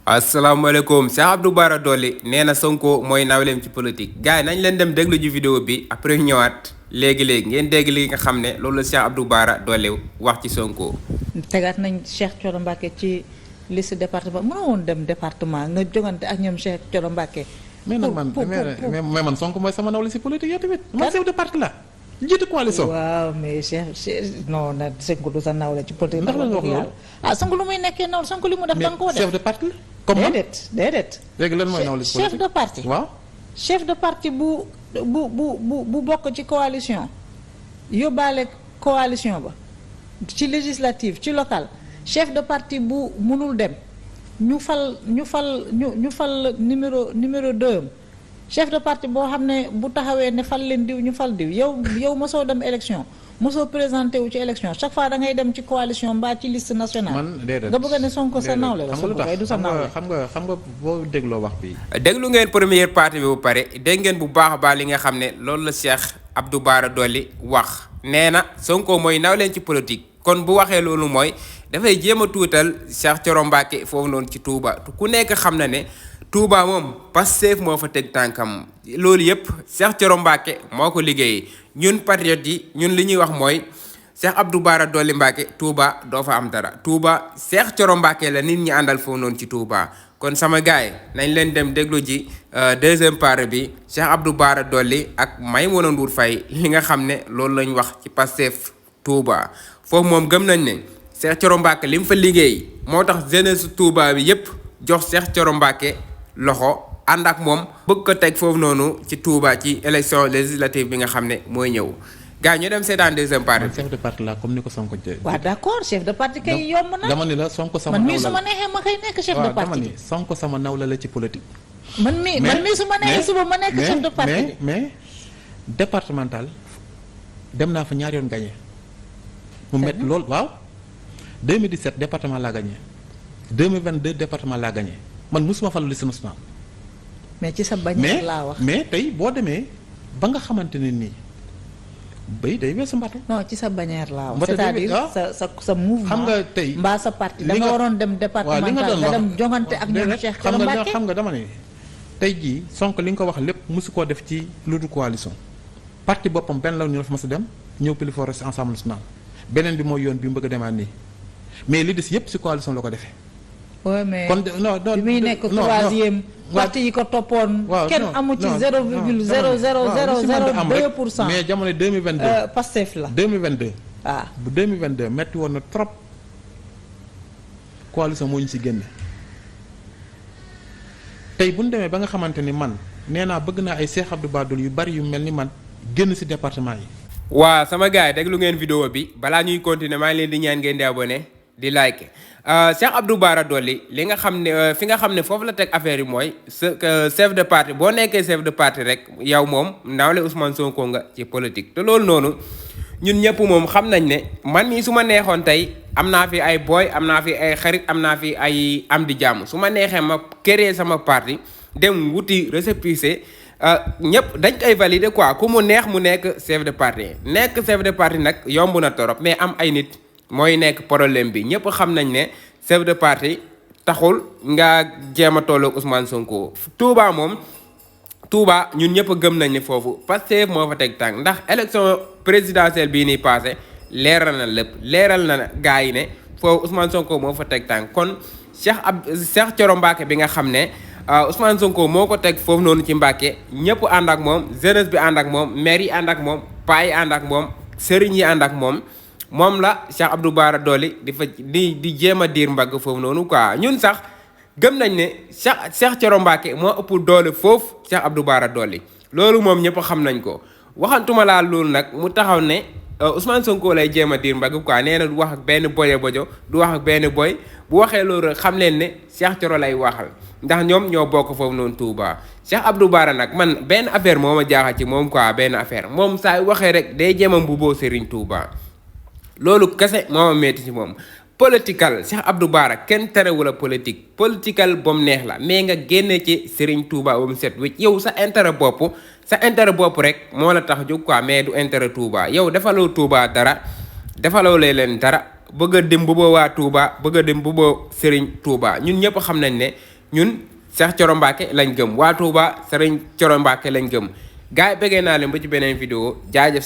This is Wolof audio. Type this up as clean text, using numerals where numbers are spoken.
asalaamaaleykum Cheikh Abdou Bara Dolly nee na Sonko mooy nawleem ci politique gars yi nañ leen dem déglu ji vidéo bi après ñëwaat léegi-léegi ngeen dégg li nga xam ne loolu la Cheikh Abdou Bara Dolly wax ci Sonko. tegaat nañ Cheikh Thioro Mbacké ci liste département mënoo woon dem département nga jogante ak ñoom Cheikh Thioro Mbacké. mais nag man Sonko mooy sama nawle si politique yow tamit. man chef de parti la jiitu coalition. waaw mais Cheikh non na Sonko du sa nawle ci politique. ndax la nga wax loolu Sonko lu muy nekkee nawle Sonko li mu def da nga koo def chef de parti la. comme man déedéet. léegi lan mooy nawle ci politique chef de parti. waaw chef de parti bu bokk ci coalition yóbbaale coalition ba ci législative ci local chef de parti bu mënul dem ñu fal numéro 2 chef de parti boo xam ne bu taxawee ne fal leen diw ñu fal diw yow mosoo dem élection mosoo présenté wu ci élection chaque fois da ngay dem ci coalition mbaa ci liste nationale. man déedéet nga bëgg a ne Sonko sa nawle la Sonko kay du sa nawle. xam nga boo dégloo wax bi. déglu ngeen première partie bi bu pare dégg ngeen bu baax a baax li nga xam ne loolu la Cheikh Abdou Bara Dolly wax nee na Sonko mooy nawleen ci politique kon bu waxee loolu mooy dafay jéem a tuutal Cheikh Thioro Mbacké foofu noonu ci Touba ku nekk xam na ne Touba moom Pastef moo fa teg tànkam loolu yëpp Cheikh Thioro Mbacké moo ko liggéeyee ñun patriotes yi ñun li ñuy wax mooy Cheikh Abdou Bara Dolly Mbacké Touba doo fa am dara Touba Cheikh Thioro Mbacké la nit ñi àndal foofu noonu ci Touba kon sama gaay nañ leen dem déglu ji deuxième partie bi Cheikh Abdou Bara Dolly ak Maïmouna Ndour Faye li nga xam ne loolu lañ wax ci Pastef Touba foofu moom gëm nañ ne Cheikh Thioro Mbacké li mu fa liggéey moo tax jeunesse Touba bi yépp jox Cheikh Thioro Mbacké loxo ànd ak moom bëgg ko teg foofu noonu ci Touba ci élection législative bi nga xam ne mooy ñëw gars ñu dem seetaan deuxième partie. chef de parti la comme ni ko Sonko jë. waaw d'accord chef de parti kay yomb na. dama ni la Sonko sama man nawla mii su ma neexee ma koy nekk chef de parti. dama ni Sonko sama nawla la ci politique. man mii su ma neexee suba ma nekk chef de parti. mais départemental dem naa fa ñaari yoon gagné. mu métti lool waaw. 2017 département laa gagné 2022 département laa gagné man musuma falu liste nationale. mais ci sa bañeer laa wax mais tey boo demee ba nga xamante ne nii bay day weesu mbatu. non ci sa bañeer laa wax. mbatu c'est-à-dire sa mouvement. xam nga tey mbaa sa parti da nga waroon dem départemental nga dem jongante ak ñoom Cheikh Thioro Mbacké. xam nga dama ne tey jii Sonko li nga ko wax lépp mosu koo def ci lu dul coalition. parti boppam benn la ñu dafa mas a dem ñëw pili forest ensemble national beneen bi mooy yoon bi mu bëgg a demaat nii mais li des yëpp si coalition la ko defee. oui mais kon non bi muy nekk troisième parti yi ko toppoon. kenn amu ci 0,00002%. mais jamono 2022. Pastef la 2022. waaw bu 2022 metti woon na trop coalition moo ñu si génne tey bu ñu demee ba nga xamante ni man nee naa bëgg naa ay Cheikh Abdou Bara Dolly yu bari yu mel ni man génn si département yi. waa sama gars yi déglu ngeen vidéo bi balaa ñuy continuer maa ngi leen di ñaan ngeen di abonné di like Cheikh Abdou Bara Dolly li nga xam ne fi nga xam ne foofu la teg affaire yi mooy chef de parti boo nekkee chef de parti rek yow moom nawle Ousmane Sonko nga ci politique te loolu noonu ñun ñëpp moom xam nañ ne man mii su ma neexoon tey am naa fi ay boy am naa fi ay xarit am naa fi ay am di jàmm su ma neexee ma créer sama parti dem wuti récépissé ñëpp dañ koy valider quoi ku mu neex mu nekk chef de parti nag yomb na torop mais am ay nit mooy nekk problème bi ñëpp xam nañ ne chef de parti taxul nga jéem a tolloo Ousmane Sonko Touba moom Touba ñun ñëpp gëm nañ ne foofu Pastef moo fa teg tànk ndax élection présidentielle bii nii passé leeral na lépp leeral na gars yi ne foofu Ousmane Sonko moo fa teg tànk kon Cheikh Thioro Mbacké bi nga xam ne Ousmane Sonko moo ko teg foofu noonu ci Mbacké ñëpp ànd ak moom jeunesse bi ànd ak moom maire yi ànd ak moom paa yi ànd ak moom sëriñ yi ànd ak moom la Cheikh Abdou Bara Dolly di jéem a diir mbagg foofu noonu quoi ñun sax gëm nañ ne Cheikh Thioro Mbacké moo ëpp doole foofu Cheikh Abdou Bara Dolly loolu moom ñëpp xam nañ ko waxantuma laa loolu nag mu taxaw ne Ousmane Sonko lay jéem a diir mbagg quoi nee na du wax ak benn boye bojo du wax ak benn boy bu waxee loolu rek xam leen ne Cheikh Thioro lay waxal ndax ñoom ñoo bokk foofu noonu Touba Cheikh Abdou Bara nag man benn affaire moo ma jaaxal ci moom quoi benn affaire moom saa waxee rek day jéem a mbuboo Serigne Touba loolu kese moo ma metti ci moom political Cheikh Abdou Bara kenn terewul a political ba mu neex la mais nga génne ci Serigne Touba ba mu set wecc yow sa intérêt bopp rek moo la tax jóg quoi mais du intérêt Touba yow defaloo Touba dara defaloo leen dara bëgg a dem bu waa Touba bëgg a dem bu Serigne Touba ñun ñëpp xam nañ ne ñun Cheikh Thioro Mbacké lañ gëm waa Touba Serigne Thioro Mbacké lañ gëm gars yi bëggee naa leen ba ci beneen vidéo jaajëf.